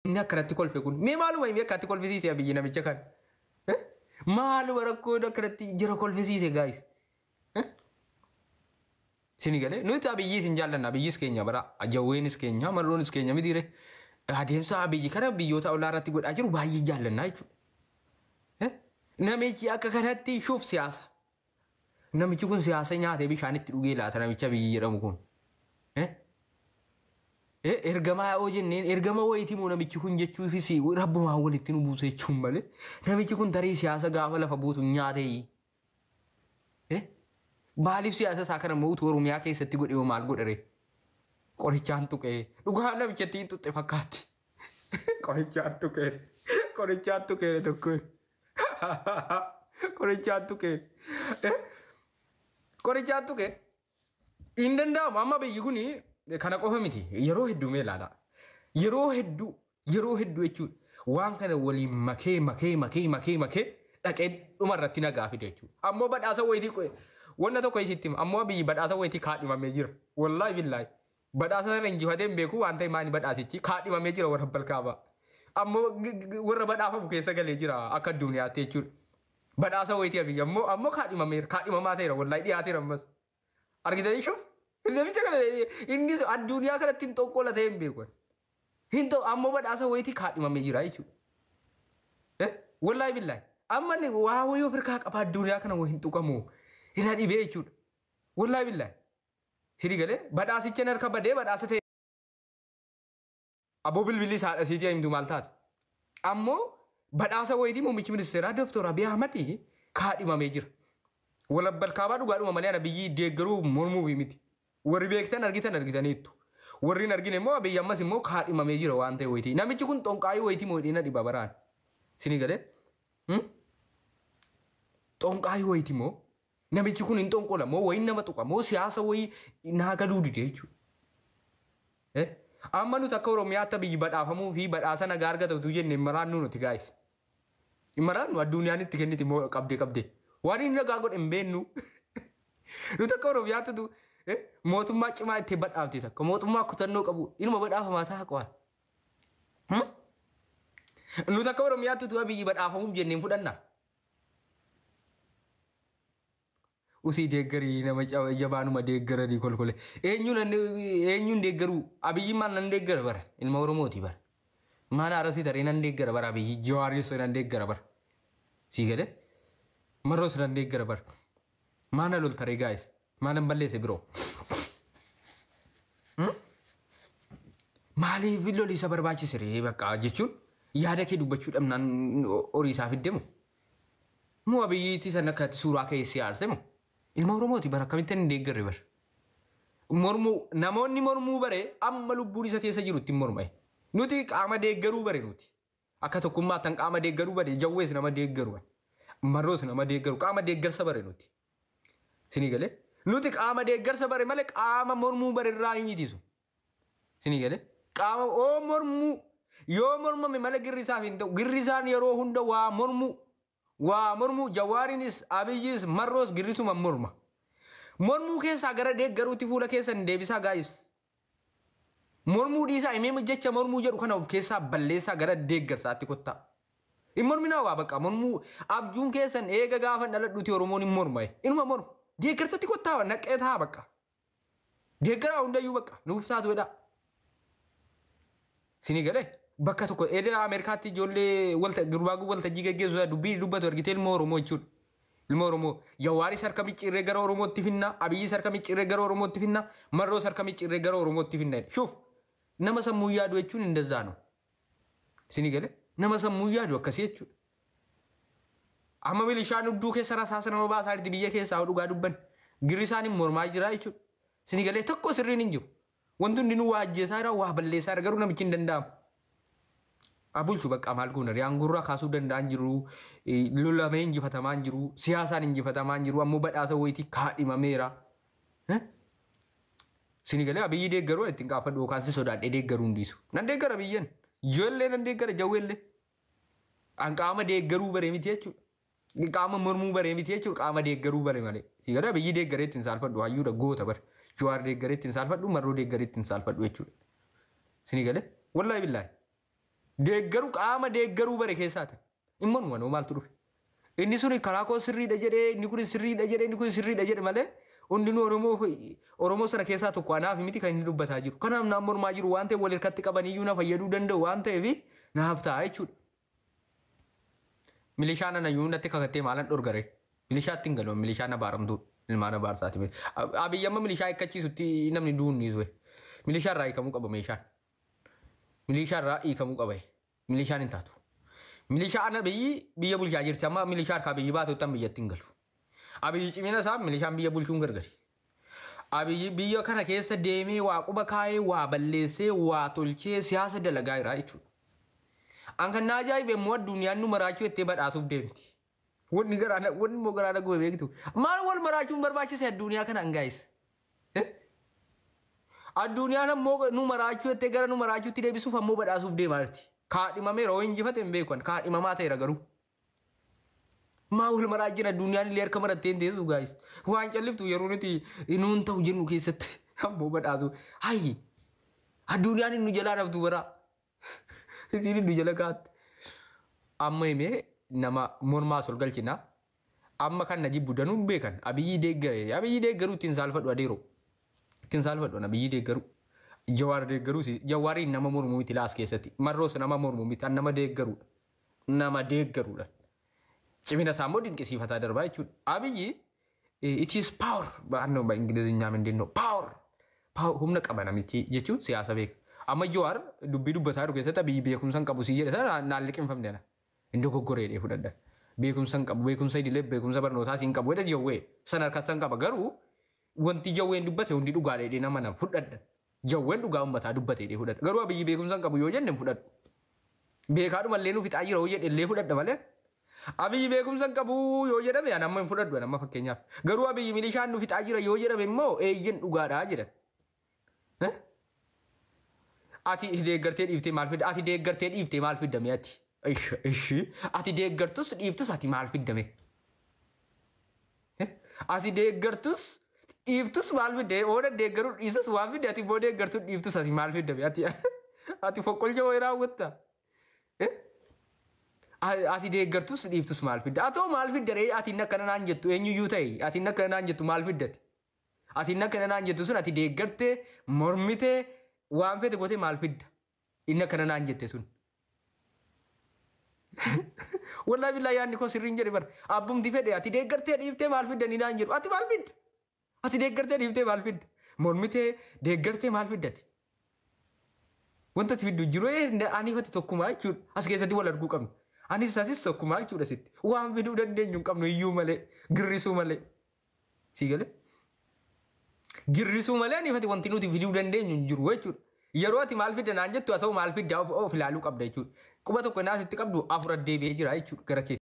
Inni akkanatti kolfe kun mee maaluma himee akkatti kolfisiise Abiyyi namicha kana? Maaluma rakkoo akkanatti jira kolfisiise gaayis? Sini galee nuti Abiyyiis hin jaallanna, Abiyyis keenya bara, Jawweenis keenya, Marroonis keenya mitiire. Adeemsa Abiyyi kana biyyoota ollaa irratti godhaa jiru baay'ee jaallannaa jechuudha. Namichi akka kanatti shuuf siyaasa. Namichi kun siyaasa nyaatee bishaan itti dhugee laata namicha Abiyyi jedhamu kun? Ergamaa yoo jenneen ergama wayiiti moo namichi kun jechuufis rabbumaan walitti nu buuse jechuun malee namichi kun tarii siyaasa gaafa lafa buutu nyaatee. Maaliif siyaasa isaa kana immoo utuu Oromiyaa keessatti godhe hoo maal godhe ree? Qorichaan tuqee dhugaa namichatti hin tuqxe fakkaatti. Qorichaan tuqee qorichaan tuqee tokko qorichaan tuqee qorichaan tuqee hin danda'amu. Amma biyyi kun kana qofa miti, yeroo hedduu mee ilaalaa, yeroo hedduu, yeroo hedduu jechuudha, waan kana waliin makee makee makee makee makee dhaqee dhuma irratti nagaa fide jechuudha. Ammoo badhaasa wayitii wanna tokko isitti hima, ammoo biyyi badhaasa wayitii kaadhimamee jira. Wallaahi billaahi badhaasa sana injifatee hin beeku waan ta'e maani badhaasichi kaadhimamee jira warra balkaabaa. Ammoo warra badhaafamu keessa galee jira akka addunyaatti jechuudha. Badhaasa wayitii Abiyyi ammoo kaadhimameera, kaadhimamaa ta'eera, wallaahi dhiyaateera ammas. Argitanii shuuf namicha kana inni addunyaa kanatti hin xonqola ta'e hin beeku. Hin ta'u, ammoo badhaasa wayitii kaadhimamee jira jechuudha. Wallaahi billaahi amma inni waa wayii of harkaa qaba, addunyaa kana hin tuqamu. Hin dhibee jechuudha. Wallaahi billaahi. Sini galee badhaasicha harka badee badhaasa ta'e. Aboo bilbilli isaa haadha siitii himtu maal taate? Ammoo badhaasa wayitii muummichi ministeeraa Dooktor Abiy Ahmad kaadhimamee jira. Walabbalkaabaa dhugaadhuma malee ana biyyi deeggaruu mormuuf miti. Warri beektan argitan argitaniittu. Warri hin argine immoo Abiyyi ammas immoo kaadhimamee jira waan ta'e wayitii. Namichi kun xonqaayii wayitii moo dhiba baraan. Sini galee? Xonqaayii wayitii moo? Namichi kun hin xonqola moo wayiin nama tuqa moo siyaasa wayii naa galuu dide jechuudha. Amma nuti akka Oromiyaatti biyyi badhaafamuu fi badhaasa nagaa argatu jenne hin maraannu nuti gaayis. Hin maraannu, addunyaan itti kenniti moo qabdee qabdee. Waan inni nagaa godhe hin beennu. Nuti akka Oromiyaatti mootummaa cimaa itti badhaafte takka mootummaa kutannoo qabu inuma badhaafamaa ta'a qo'an. Nuti akka Oromiyaatti biyyi badhaafamuuf jennee hin fudhannaa. Usii deeggarii nama jabaanuma deeggaranii kolkole. Eenyuun deeggaruu? Abiyyi maal nan deeggara bara? Ilma Oromooti bara. Maal Arasii taree nan deeggara bara Abiyyi. Jawaaris nan deeggara bara. Sii galee? Marroos nan deeggara bara. Maal na lol taree gaayis? Maal nan balleesse biroo? Maaliif loli isa barbaachise ree bakka jechuun yaada kee dubbachuu dhabnaan horii isaa fiddemu? Moo Abiyyiitti san akka suuraa keessi aarse moo? Ilma Oromooti bara, akkamitti hin deeggarre bara. Mormuu namoonni mormuu bare amma lubbuun isa keessa jiru ittiin morma'e. Nuti qaama deeggaruu bare nuti. Akka tokkummaatti qaama deeggaruu bare, Jawwees nama deeggaru. Marroos nama deeggaru, qaama deeggarsa bare nuti. Sinii galee? Nuti qaama deeggarsa bare malee qaama mormuu bare irraa hin mitiisu. Sinii galee? Qaama oo mormuu yoo mormame malee girri isaaf hin ta'u. Girri isaan yeroo hunda waa mormuu. Waa mormuu Jawaariinis Abiyyis Marroos girrisuma morma. Mormuu keessaa gara deeggaruutti fuula keessan deebisaa gaayis. Mormuu dhiisaa, himee jecha mormuu jedhu kana of keessaa balleessaa, gara deeggarsaatti kottaa. Hin morminaa waa bakka mormuu abjuun keessan eega gaafa dhaladhuuti Oromoon hin morma. Inuma morma. Deeggarsatti kottaa, naqee taa bakka. Deeggaraa hundayyuu bakka nuuf saatu jedhaa. Sinii galee bakka tokko eeda Ameerikaatti ijoollee walta gurbaa waltajjii geggeessu dubbii dubbatu argitee, ilma Oromoo jechuudha. Ilma Oromoo Jawaaris harka micciirree gara Oromootti finna, Abiyyis harka micciirree gara Oromootti finna, Marroos harka micciirree gara Oromootti finna. Shuuf nama sammuu yaadu jechuun hin danda'amu. Sinii galee nama sammuu yaadu akkasii jechuudha. Amma milishaan hudduu keessa rasaasa nama baasaa jirti biyya keessaa dhugaa dubban. Girri isaan hin mormaa jira jechuudha. Sinii galee tokko sirriin hin jiru. Wanti hundinuu waa ajjeesaa jira, waa balleessaa jira, garuu namichi hin danda'amu. Abulchu bakka maal goona riyaan gurraa kaasuu danda'an jiru, lolamee injifatamaa hin jiru, siyaasaan injifatamaa hin jiru, ammoo badhaasa wayitii kaadhimameera. Sinii galee Abiyyi deeggaruu ittiin gaafadhu yookaan si sodaadhee deeggaruu hin dhiisu. Nan deeggara biyyan. Ijoollee nan deeggara, Jawweellee. An qaama deeggaruu bare miti jechuudha. Qaama mormuu bare miti jechuudha. Qaama deeggaruu bare malee. Sinii galee Abiyyi deeggaree ittiin saalfadhu hayyuudha goota bare. Jawaar deeggaree ittiin saalfadhu, Marroo deeggaree ittiin saalfadhu jechuudha. Sinii galee wallaahi billaahi. Deeggaru qaama deeggaruu bare keessaati. Immoo nu maaltu dhufe? Inni suni karaa koo sirriidha jedhee, inni kun sirriidha jedhee, inni kun sirriidha jedhe malee hundinuu Oromoo sana keessaa tokko anaaf miti kan inni dubbataa jiru. Kanaaf naan mormaa jiru waan ta'eef wal hirkatti qabaniyyuu na fayyaduu danda'u waan ta'eef naaf ta'a jechuudha. Milishaan anayyuu natti kakattee maalan dhorgare? Milishaatti hin galu, milishaan abaaramtuudha. Ilmaan abaarsaati. Abiyyi amma milishaa hiikkachiisutti namni du'uun ni ture. Milishaa irraa hiikamuu qaba meeshaan. Milishaa irraa hiikamuu qaba. Milishaan hin taatu. Milishaan Abiyyi biyya bulchaa jirti, amma milishaa harkaa biyyi baatutti amma biyyatti hin galu. Abiyyi cimina isaa milishaan biyya bulchuun gargari. Abiyyi biyya kana keessa deemee waa quba kaayee, waa balleessee, waa tolchee siyaasa dalagaa jira jechuudha. An kan na ajaa'ibe immoo addunyaan nu maraachuu jettee badhaasuuf deemti. Wanni garaa wanni immoo garaa na gube beektu. Maal wal maraachuun barbaachise addunyaa kana, guys? Addunyaan ammoo nu maraachuu jettee gara nu maraachuutti deebisuuf ammoo badhaasuuf deemaa jirti. Kaadhimameera, hoo injifate hin beekan, kaadhimamaa ta'eera garuu. Maa wal maraa jira? Addunyaan illee harka marattee hin teessu, guys. Waan calliftu yeroo nuti nuun ta'u jennu keessatti ammoo badhaasu. Hayyi, addunyaan nu jalaa dhabdu bara. Isiin nu jala kaatti. Amma himee nama mormaas ol galchina. Amma kan na jibbu danuun beekan Abiyyi deeggare. Abiyyi deeggaruu ittiin saalfadhu adeero. Ittiin saalfadhu Abiyyi deeggaruu. Jawaar deeggaruus, Jawaariin nama mormuu miti laas keessatti. Marroos nama mormuu miti, nama deeggaruudha. Nama deeggaruudha. Cimina isaa immoo dinqisiifataa darbaa jechuudha. Abiyyi, it is power. Baannoo በእንግሊዝኛ ምንድን ነው? Power. Humna qaba namichi jechuun siyaasa beeka. Amma Jawaar dubbii dubbataa jiru keessatti Abiyyi beekumsa hin qabu si jedhe sana naan liqimfamne ana. Inni dogoggoree jedhee fudhadhan. Beekumsa hin qabu, beekumsa idilee, beekumsa barnootaa hin qabu jedhe Jawwee sana harkatti hin qaba, garuu wanti Jawween dubbate hundi dhugaadha jedhee nama nan fudhadhan. Jawween dhugaa uummataa dubbate jedhee fudhadha. Garuu Abiyyi beekumsa hin qabu yoo jenne hin fudhadhu. Beekaadhuma illee nu fixaa jira yoo jedhe illee fudhadha malee. Abiyyi beekumsa hin qabu yoo jedhame ani amma hin fudhadhu amma fakkeenyaaf. Garuu Abiyyi milishaan nu fixaa jira yoo jedhame immoo eeyyen dhugaadha jedhan. Ati deeggartee dhiiftee maal fidda? Ati deeggartee dhiiftee maal fiddame ati? Ishi. Ati deeggartus dhiiftus ati maal fiddame? Ati deeggartus dhiiftus maal fidde? Ooda deeggaruu dhiisus waan fidde, ati immoo deeggartuu dhiiftus ati maal fiddame? Ati foqqolcha wayii raawwatta? Ati deeggartus dhiiftus maal fidda? Atoo maal fidda ree? Ati inni akkana naan jettu eenyuyyuu ta'e, ati inni akkana naan jettu maal fiddati? Ati inni akkana naan jettu sun, ati deeggartee mormitee waan fete gootee maal fidda? Inni akkana naan jette sun. Wallaahi billaa yaadni koo sirriin jedhe bara. Abbumti fedhe ati deeggartee dhiiftee maal fidda ni naan jedhu. Ati maal fidda? Ati deeggartee dhiiftee maal fidda? Mormitee deeggartee maal fiddati? Wanta ati fiddu jiru ani fati tokkumaa jechuudha. As keessatti wal arguu qabna. Anis asis tokkumaa jechuudha sitti. Waan fiduu dandeenyu hin qabnu iyyuu malee, girrisuu malee. Sii galee? Girrisuu malee ani fati wanti nuti fiduu dandeenyu hin jiru jechuudha. Yeroo ati maal fidda naan jettu, haa ta'u maal fidda of ilaaluu qabda jechuudha. Quba tokko naa sitti qabdu afur deebi'ee jira jechuudha gara keessa.